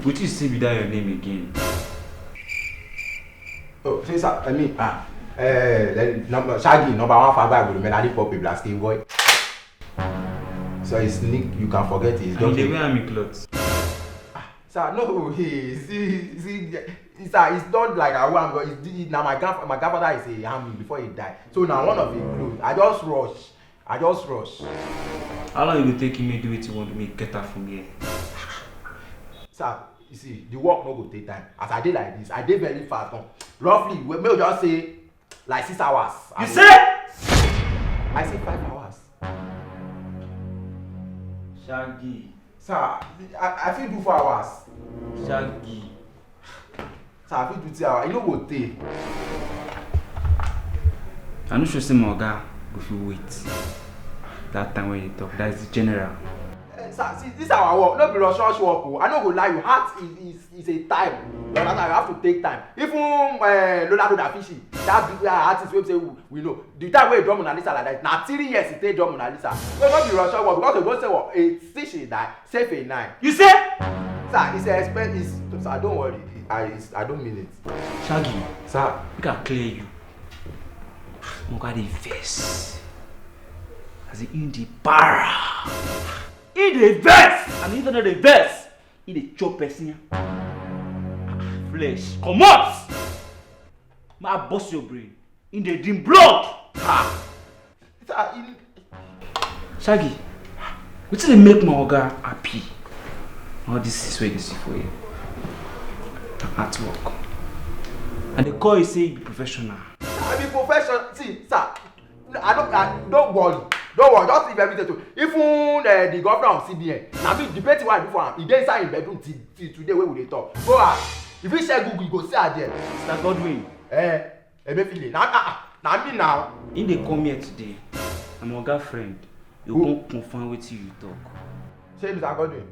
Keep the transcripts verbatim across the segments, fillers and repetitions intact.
Wetin you say be that your name again? Oh, say sir, I mean, ah, eh, the number, Shaggy, number one fan boy, Melody Pop, Blasky boy. So his nick, you can forget it. It's And you just dey a- wear army cloth. Sir, no, he, see, see, sir, it's not like I want, but it's, it's now my grand, my grandfather is a army before he died. So now one of his clothes, I just rush, I just rush. How long you go take me do wetin you wan do, make get out from here? Sir, you see, the work no go take time. As I dey like this, I dey very fast. Come, roughly, we- make we just say like six hours. You I go- say? I say five hours. Shaggy, Sir, I, I fit do four hours. Shaggy. Sir, I fit do three hours. E no go take. I no sure say my oga go fit wait. That time when you talk, that is the general. Eh, sir, see, this our work, no be rush rush work o. I no go lie you, art is, is, is a time. You understand? You have to take time. Even uh, Leonardo da Vinci, that big uh, artist wey be say we, we know, the time wey he draw Mona Lisa like that, na three years he take draw Mona Lisa. So no be rush rush work because you go say what a six is die, save a nine. You say? Sir, it's a expense. It's, sir, don't worry. I, it's, I don't mean it. Shaggy, Sir, make I clear you. My oga dey vex. As in, he dey para. He dey vex. And if you no dey vex, he dey chop person. Flesh. Comot! Ma burst your brain. He dey drink blood. Ha! sir, you, Shaggy, wetin dey make my oga happy? All these things wey you dey see for here. Na artwork. I dey call you say you be professional. I be profession. See, sir, I don't, I, don't worry, don't worry. Just leave everything to even uh, the governor of C B N. Na me debate wey I do for am. He dey inside him bedroom till, till today wey we dey talk. Go ask. If you check Google, you go see her there. Mister Godwin, Eh, Emefiele. Na, ah, ah, na me now. He dey come here today. Na my oga friend. You Who? Come confirm wetin you talk. Say Mister Godwin.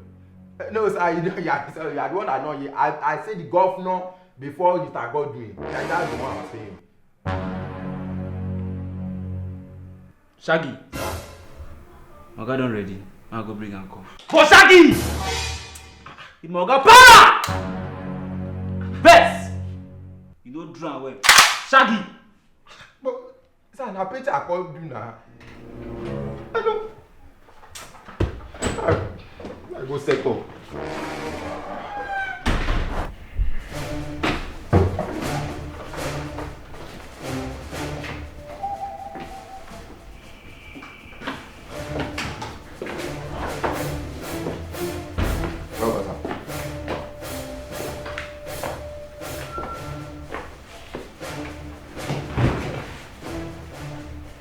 Eh, no, sir, you, don't- yeah, sorry, you are the one that know. I, I say the governor before Mister Godwin. Like that's the one I'm saying. Shaggy, my oga don ready. I go bring am come. But Shaggy! If my oga para! Vex! You no do am well. Shaggy! But sir, na picture I come do na. I no. I, I go set up. Baba, sir.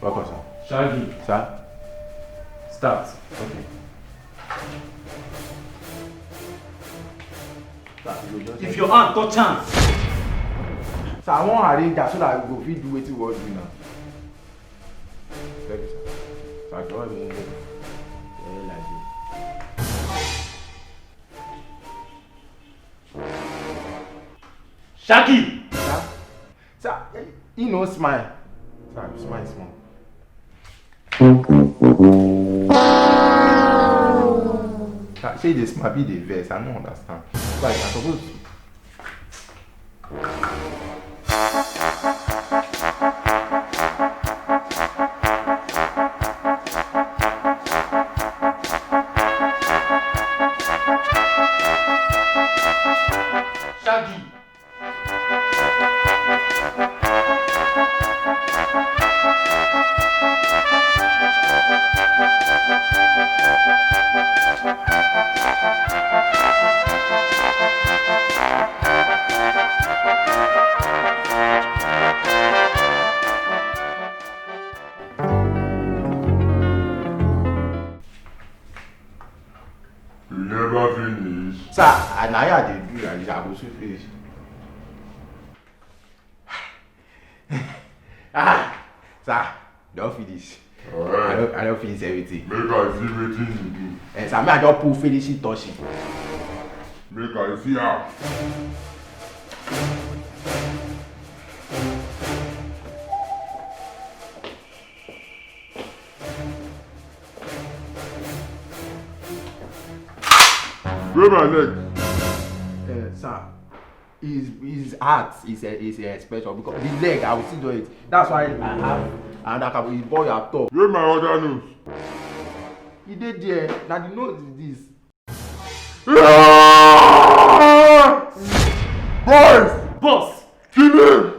Baba, sir. Shaggy, Sir? start. Okay. Sir, you go just If your hand touch am, Sir, I wan arrange that so that we go fit do wetin we wan do now. Thank you, sir. Sir, I don remove it. Eh, like this. Shaggy! Sir? Sir, eh, he no smile. Sir, smile small. Sir, say dey smile, be dey vex. I no understand. Like, I suppose. Shaggy! You never finish. Sir, I na here I dey do like this, I go soon finish. Ah, sir, don finish. I Alright. don, I don finish everything. Make I see wetin you do. Eh, sir, me I don put finishing touch. Make I see am. Where my leg? Sir, his his heart is a is a special because the leg I will still do it. That's why I have another couple. His boy at top. Where my other nose? He dey there. Na the nose is this. Boys! Boss! Kill him!